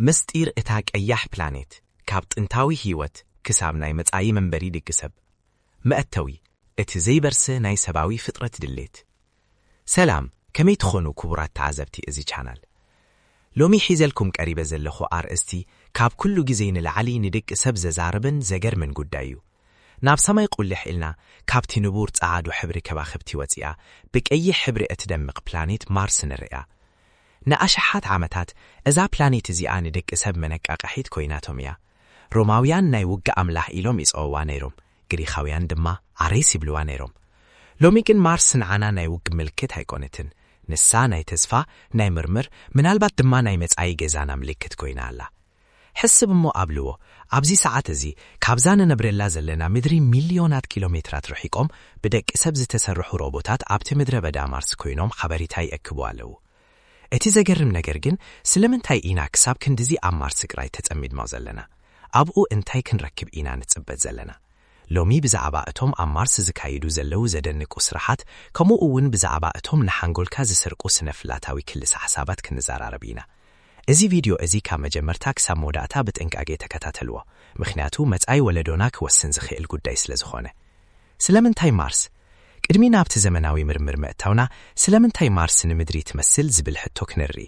ምስጢር እታ ቀያሕ ፕላኔት፣ ካብ ጥንታዊ ህይወት ክሳብ ናይ መጻኢ መንበሪ ደቂ ሰብ። መእተዊ፣ እቲ ዘይበርስ ናይ ሰብኣዊ ፍጥረት ድሌት። ሰላም፣ ከመይ ትኾኑ ክቡራት ተዓዘብቲ እዚ ቻናል? ሎሚ ሒዘልኩም ቀሪበ ዘለኹ ኣርእስቲ፣ ካብ ኩሉ ግዜ ንላዕሊ ንደቂ ሰብ ዘዛርብን ዘገርምን ጉዳይ እዩ። ናብ ሰማይ ቁልሕ ኢልና፣ ካብቲ ንቡር ጸዓዱ ሕብሪ ከዋኽብቲ ወጺኣ፣ ብቀይሕ ሕብሪ እትደምቕ ፕላኔት ማርስ ንርእያ። ንኣሽሓት ዓመታት እዛ ፕላኔት እዚኣ ንደቂ ሰብ መነቃቕሒት ኮይናቶም እያ። ሮማውያን ናይ ውግእ ኣምላኽ ኢሎም ይጸውዋ ነይሮም፣ ግሪኻውያን ድማ ኣሬስ ይብልዋ ነይሮም። ሎሚ ግን ማርስ ንዓና ናይ ውግእ ምልክት ኣይኮነትን። ንሳ ናይ ተስፋ፣ ናይ ምርምር፣ ምናልባት ድማ ናይ መጻኢ ገዛና ምልክት ኮይና ኣላ። ሕስብ እሞ ኣብልዎ፣ ኣብዚ ሰዓት እዚ ካብዛ ንነብረላ ዘለና ምድሪ ሚልዮናት ኪሎ ሜትራት ርሒቆም ብደቂ ሰብ ዝተሰርሑ ሮቦታት ኣብቲ ምድረ በዳ ማርስ ኮይኖም ሓበሬታ ይእክቡ ኣለዉ። እቲ ዘገርም ነገር ግን፣ ስለምንታይ ኢና ክሳብ ክንድዚ ኣብ ማርስ ጥራይ ተጸሚድና ዘለና? ኣብኡ እንታይ ክንረክብ ኢና ንጽበ ዘለና? ሎሚ ብዛዕባ እቶም ኣብ ማርስ ዝካየዱ ዘለዉ ዘደንቁ ስራሓት፣ ከምኡ እውን ብዛዕባ እቶም ንሓንጎልካ ዝሰርቁ ስነ-ፍልጠታዊ ክልሰ-ሓሳባት ክንዘራረብ ኢና። እዚ ቪድዮ እዚ ካብ መጀመርታ ክሳብ መወዳእታ ብጥንቃቄ ተከታተልዎ፣ ምኽንያቱ መጻኢ ወለዶና ክወስን ዝኽእል ጉዳይ ስለ ዝኾነ። ስለምንታይ ማርስ? ቅድሚ ናብቲ ዘመናዊ ምርምር ምእታውና፣ ስለምንታይ ማርስ ንምድሪ ትመስል ዝብል ሕቶ ክንርኢ።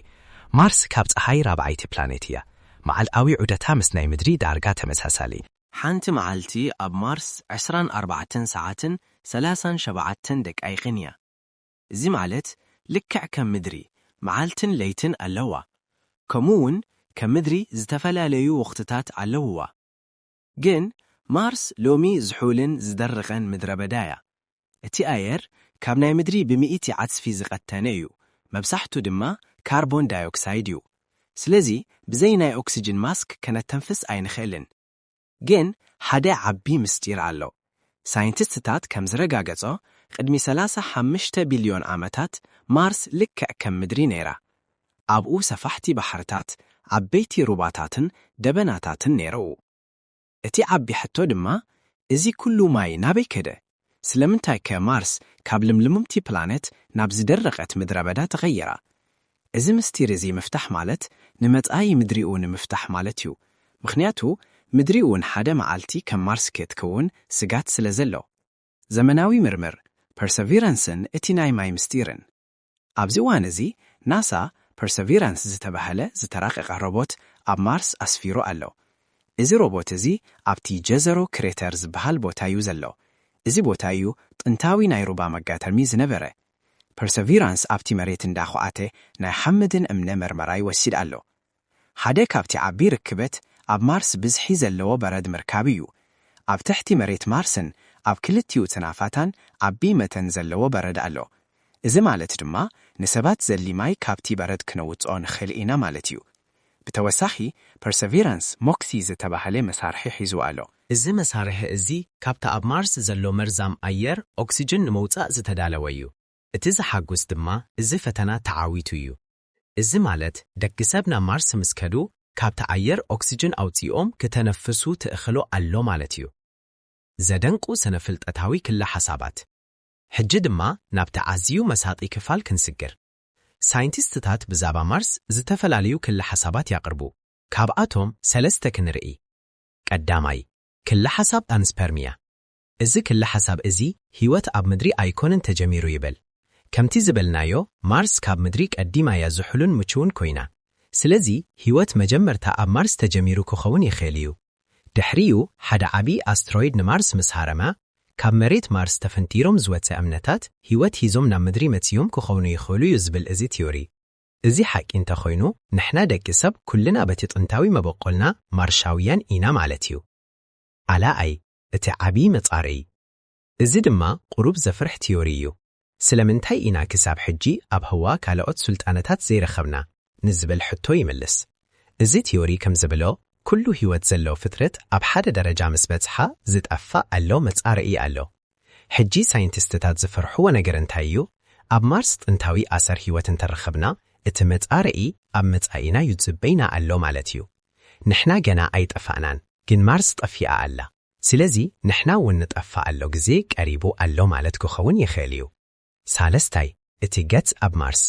ማርስ ካብ ጸሓይ ራብዓይቲ ፕላኔት እያ። መዓልታዊ ዑደታ ምስ ናይ ምድሪ ዳርጋ ተመሳሳሊ። ሓንቲ መዓልቲ ኣብ ማርስ ዕስራን ኣርባዕተን ሰዓትን ሰላሳን ሸውዓተን ደቃይቕን እያ። እዚ ማለት፣ ልክዕ ከም ምድሪ፣ መዓልትን ለይትን ኣለዋ። ከምኡ እውን ከም ምድሪ ዝተፈላለዩ ወቕትታት ኣለውዋ። ግን ማርስ ሎሚ ዝሑልን ዝደረቐን ምድረ በዳ እያ። እቲ ኣየር ካብ ናይ ምድሪ ብሚእቲ ዓጽፊ ዝቐተነ እዩ፣ መብዛሕቱ ድማ ካርቦን ዳይኦክሳይድ እዩ። ስለዚ ብዘይ ናይ ኦክስጅን ማስክ ከነተንፍስ ኣይንኽእልን። ግን ሓደ ዓቢ ምስጢር ኣሎ። ሳይንቲስትታት ከም ዝረጋገጾ፣ ቅድሚ ሰላሳ ሓሙሽተ ቢልዮን ዓመታት ማርስ ልክዕ ከም ምድሪ ነይራ። ኣብኡ ሰፋሕቲ ባሕርታት፣ ዓበይቲ ሩባታትን ደበናታትን ነይረው። እቲ ዓቢ ሕቶ ድማ፣ እዚ ኩሉ ማይ ናበይ ከደ? ስለምንታይ ከ ማርስ ካብ ልምልምቲ ፕላኔት ናብ ዝደረቐት ምድረ በዳ ተቐየራ? እዚ ምስጢር እዚ ምፍታሕ ማለት ንመጻኢ ምድሪኡ ንምፍታሕ ማለት እዩ። ምኽንያቱ ምድሪኡ ንሓደ መዓልቲ ከም ማርስ ክትከውን ስጋት ስለ ዘሎ። ዘመናዊ ምርምር ፐርሰቪራንስን እቲ ናይ ማይ ምስጢርን። ኣብዚ እዋን እዚ ናሳ ፐርሰቪራንስ ዝተባህለ ዝተራቀቐ ሮቦት ኣብ ማርስ ኣስፊሩ ኣሎ። እዚ ሮቦት እዚ ኣብቲ ጀዘሮ ክሬተር ዝበሃል ቦታ እዩ ዘሎ። እዚ ቦታ እዩ ጥንታዊ ናይ ሩባ መጋተሚ ዝነበረ። ፐርሰቪራንስ ኣብቲ መሬት እንዳኹዓተ ናይ ሓመድን እምነ መርመራ ይወስድ ኣሎ። ሓደ ካብቲ ዓቢ ርክበት ኣብ ማርስ ብዝሒ ዘለዎ በረድ ምርካብ እዩ። ኣብ ትሕቲ መሬት ማርስን ኣብ ክልቲኡ ተናፋታን ዓቢ መጠን ዘለዎ በረድ ኣሎ። እዚ ማለት ድማ ንሰባት ዘሊ ማይ ካብቲ በረድ ክነውጽኦ ንኽእል ኢና ማለት እዩ። ብተወሳኺ፣ ፐርሰቪራንስ ሞክሲ ዝተባህለ መሳርሒ ሒዙ ኣሎ። እዚ መሳርሒ እዚ ካብቲ ኣብ ማርስ ዘሎ መርዛም ኣየር ኦክስጅን ንምውጻእ ዝተዳለወ እዩ። እቲ ዘሓጉስ ድማ፣ እዚ ፈተና ተዓዊቱ እዩ። እዚ ማለት፣ ደቂ ሰብ ናብ ማርስ ምስ ከዱ፣ ካብቲ ኣየር ኦክስጅን ኣውጺኦም ክተነፍሱ ተኽእሎ ኣሎ ማለት እዩ። ዘደንቁ ስነ-ፍልጠታዊ ክለ ሓሳባት። ሕጂ ድማ ናብቲ ኣዝዩ መሳጢ ክፋል ክንስግር። ሳይንቲስትታት ብዛዕባ ማርስ ዝተፈላለዩ ክለ ሓሳባት ያቕርቡ። ካብኣቶም ሰለስተ ክንርኢ። ቀዳማይ፣ ክለ ሓሳብ ፓንስፐርሚያ። እዚ ክለ ሓሳብ እዚ፣ ህይወት ኣብ ምድሪ ኣይኮነን ተጀሚሩ ይብል። ከምቲ ዝበልናዮ፣ ማርስ ካብ ምድሪ ቀዲማ እያ ዝሑልን ምቹውን ኮይና። ስለዚ፣ ህይወት መጀመርታ ኣብ ማርስ ተጀሚሩ ክኸውን ይኽእል እዩ። ድሕሪኡ፣ ሓደ ዓቢ ኣስትሮይድ ንማርስ ምስ ሃረማ፣ ካብ መሬት ማርስ ተፈንጢሮም ዝወጸ እምነታት፣ ህይወት ሒዞም ናብ ምድሪ መጺኦም ክኾኑ ይኽእሉ እዩ ዝብል እዚ ቲዮሪ። እዚ ሓቂ እንተኾይኑ፣ ንሕና ደቂ ሰብ ኩልና በቲ ጥንታዊ መበቆልና ማርሻውያን ኢና ማለት እዩ። ኣላኣይ፣ እቲ ዓቢ መጻረዪ። እዚ ድማ ቁሩብ ዘፍርሕ ቲዮሪ እዩ። ስለምንታይ ኢና ክሳብ ሕጂ ኣብ ህዋ ካልኦት ስልጣነታት ዘይረኸብና? ንዝብል ሕቶ ይምልስ። እዚ ቲዮሪ ከም ዝብሎ፣ ኩሉ ህይወት ዘሎ ፍጥረት ኣብ ሓደ ደረጃ ምስ በጽሓ ዝጠፍእ ኣሎ መጻረዪ ኣሎ። ሕጂ ሳይንቲስትታት ዝፈርሕዎ ነገር እንታይ እዩ? ኣብ ማርስ ጥንታዊ ኣሰር ህይወት እንተረኸብና፣ እቲ መጻረዪ ኣብ መጻኢና ይጽበይና ኣሎ ማለት እዩ። ንሕና ገና ኣይጠፋእናን፣ ግን ማርስ ጠፊኣ ኣላ። ስለዚ ንሕና እውን ንጠፍእ ኣሎ ግዜ ቀሪቡ ኣሎ ማለት ክኸውን ይኽእል እዩ። ሳለስታይ፣ እቲ ገጽ ኣብ ማርስ።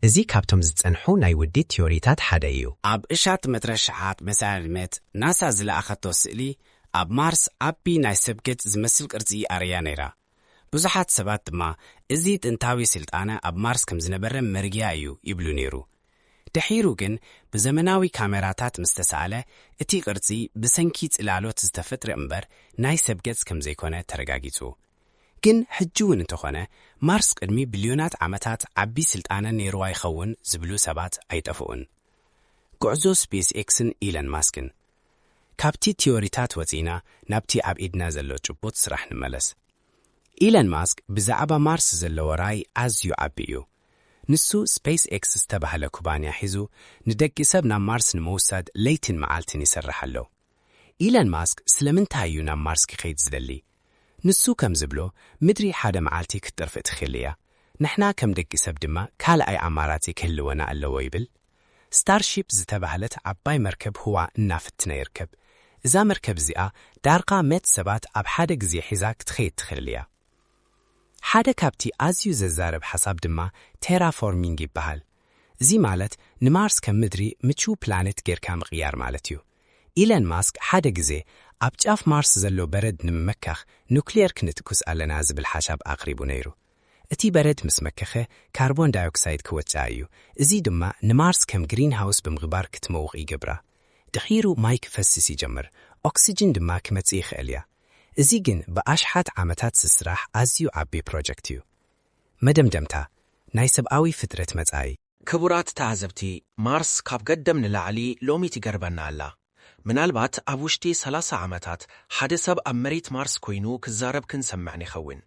እዚ ካብቶም ዝጸንሑ ናይ ውዲት ቲዮሪታት ሓደ እዩ። ኣብ እሻት መትረሻሓት መሳልመት ናሳ ዝለኣኸቶ ስእሊ ኣብ ማርስ ዓቢ ናይ ሰብ ገጽ ዝመስል ቅርጺ ኣርእያ ነይራ። ብዙሓት ሰባት ድማ እዚ ጥንታዊ ስልጣነ ኣብ ማርስ ከም ዝነበረ መርግያ እዩ ይብሉ ነይሩ። ድሒሩ ግን ብዘመናዊ ካሜራታት ምስ ተሳእለ እቲ ቅርጺ ብሰንኪ ጽላሎት ዝተፈጥረ እምበር ናይ ሰብ ገጽ ከም ዘይኮነ ተረጋጊጹ። ግን ሕጂ እውን እንተኾነ ማርስ ቅድሚ ቢልዮናት ዓመታት ዓቢ ስልጣነ ነይርዋ ይኸውን ዝብሉ ሰባት ኣይጠፍኡን። ጉዕዞ ስፔስ ኤክስን ኢለን ማስክን። ካብቲ ቲዮሪታት ወጺእና ናብቲ ኣብ ኢድና ዘሎ ጭቡጥ ስራሕ ንመለስ። ኢለን ማስክ ብዛዕባ ማርስ ዘለዎ ራእይ ኣዝዩ ዓቢ እዩ። ንሱ ስፔስ ኤክስ ዝተባህለ ኩባንያ ሒዙ ንደቂ ሰብ ናብ ማርስ ንምውሳድ ለይትን መዓልትን ይሰርሕ ኣሎ። ኢለን ማስክ ስለምንታይ እዩ ናብ ማርስ ክኸይድ ዝደሊ? ንሱ ከም ዝብሎ፣ ምድሪ ሓደ መዓልቲ ክትጠርፍእ ትኽእል እያ። ንሕና ከም ደቂ ሰብ ድማ ካልኣይ ኣማራጺ ክህልወና ኣለዎ ይብል። ስታርሺፕ ዝተባህለት ዓባይ መርከብ ህዋ እናፈተነ ይርከብ። እዛ መርከብ እዚኣ ዳርጋ መት ሰባት ኣብ ሓደ ግዜ ሒዛ ክትኸይድ ትኽእል እያ። ሓደ ካብቲ ኣዝዩ ዘዛርብ ሓሳብ ድማ ቴራፎርሚንግ ይበሃል። እዚ ማለት ንማርስ ከም ምድሪ ምቹው ፕላኔት ጌርካ ምቕያር ማለት እዩ። ኢለን ማስክ ሓደ ግዜ ኣብ ጫፍ ማርስ ዘሎ በረድ ንምምካኽ ኑክሌር ክንትኩስ ኣለና ዝብል ሓሳብ ኣቕሪቡ ነይሩ። እቲ በረድ ምስ መከኸ ካርቦን ዳይኦክሳይድ ክወጽኣ እዩ። እዚ ድማ ንማርስ ከም ግሪንሃውስ ብምግባር ክትመውቕ ይገብራ። ድሒሩ ማይ ክፈስስ ይጀምር፣ ኦክስጅን ድማ ክመጽእ ይኽእል እያ። እዚ ግን ብኣሽሓት ዓመታት ዝስራሕ ኣዝዩ ዓቢ ፕሮጀክት እዩ። መደምደምታ፣ ናይ ሰብኣዊ ፍጥረት መጻኢ። ክቡራት ተዓዘብቲ፣ ማርስ ካብ ቀደም ንላዕሊ ሎሚ ትገርመና ኣላ። ምናልባት ኣብ ውሽጢ ሰላሳ ዓመታት ሓደ ሰብ ኣብ መሬት ማርስ ኮይኑ ክዛረብ ክንሰምዕ ንኸውን።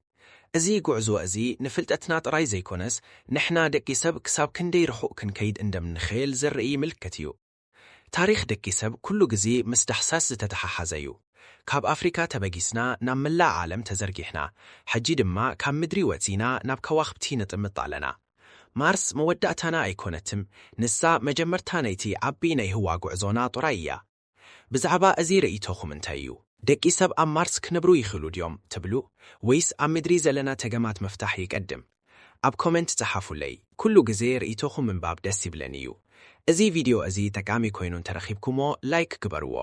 እዚ ጉዕዞ እዚ ንፍልጠትና ጥራይ ዘይኮነስ፣ ንሕና ደቂ ሰብ ክሳብ ክንደይ ርሑቕ ክንከይድ እንደምንኽእል ዘርኢ ምልክት እዩ። ታሪኽ ደቂ ሰብ ኩሉ ግዜ ምስ ዳህሳስ ዝተተሓሓዘ እዩ። ካብ ኣፍሪካ ተበጊስና ናብ መላእ ዓለም ተዘርጊሕና፣ ሕጂ ድማ ካብ ምድሪ ወጺና ናብ ከዋኽብቲ ንጥምት ኣለና። ማርስ መወዳእታና ኣይኮነትን፣ ንሳ መጀመርታ ናይቲ ዓቢ ናይ ህዋ ጉዕዞና ጥራይ እያ። ብዛዕባ እዚ ርእይቶኹም እንታይ እዩ? ደቂ ሰብ ኣብ ማርስ ክነብሩ ይኽእሉ ድዮም ትብሉ? ወይስ ኣብ ምድሪ ዘለና ተገማት ምፍታሕ ይቀድም? ኣብ ኮመንት ጸሓፉለይ። ኩሉ ግዜ ርእይቶኹም ምንባብ ደስ ይብለኒ እዩ። እዚ ቪድዮ እዚ ጠቃሚ ኮይኑ እንተረኺብኩሞ ላይክ ግበርዎ።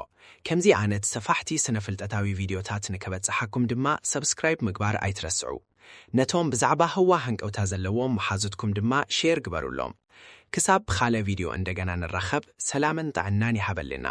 ከምዚ ዓይነት ሰፋሕቲ ስነ-ፍልጠታዊ ቪድዮታት ንከበጽሓኩም ድማ ሰብስክራይብ ምግባር ኣይትረስዑ። ነቶም ብዛዕባ ህዋ ሃንቀውታ ዘለዎም መሓዙትኩም ድማ ሼር ግበሩሎም። ክሳብ ብኻልእ ቪድዮ እንደገና ንራኸብ፣ ሰላምን ጥዕናን ይሃበልና።